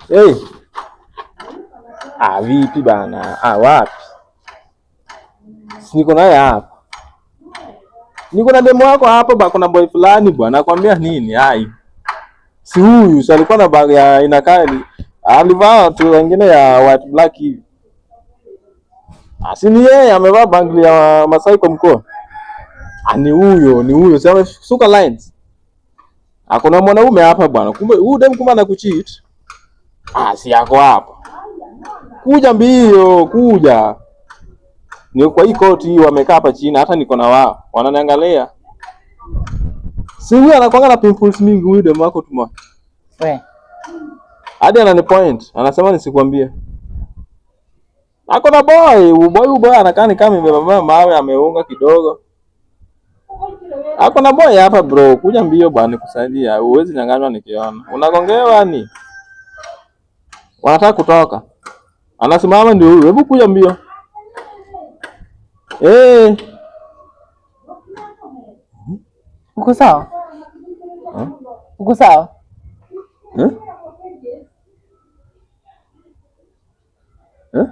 Hey. Ah, vipi bana? Ah, wapi? Si niko naye hapa. Niko na demo wako hapa ba, kuna boy fulani bwana, nakwambia nini? Ai. Si huyu, si alikuwa na bag ya inakaa ni alivaa tu wengine ya white black hivi. Ah, si ni yeye amevaa bangli ya Masai kwa mkono. Ah, ni huyo, ni huyo. Si amesuka lines. Ah, kuna mwanaume hapa bwana. Kumbe huyu dem kumbe anakucheat. Ah, si yako hapa. Kuja mbio, kuja. Ni kwa hii koti hii wamekaa hapa chini, hata niko na wao. Wananiangalia. Si huyu anakuanga na pimples mingi huyu demu wako tuma. We. Hadi anani point, anasema nisikwambie. Ako na boy, boy boy anakaa ni kama imebeba mawe ameunga kidogo. Ako na boy hapa bro, kuja mbio bwana nikusaidia. Huwezi nyang'anywa nikiona. Unagongewa ni? Wanataka kutoka. Anasimama ndio huyu. Hebu kuja mbio. Eh. Uko sawa? Huh? Uko sawa? Eh? Eh?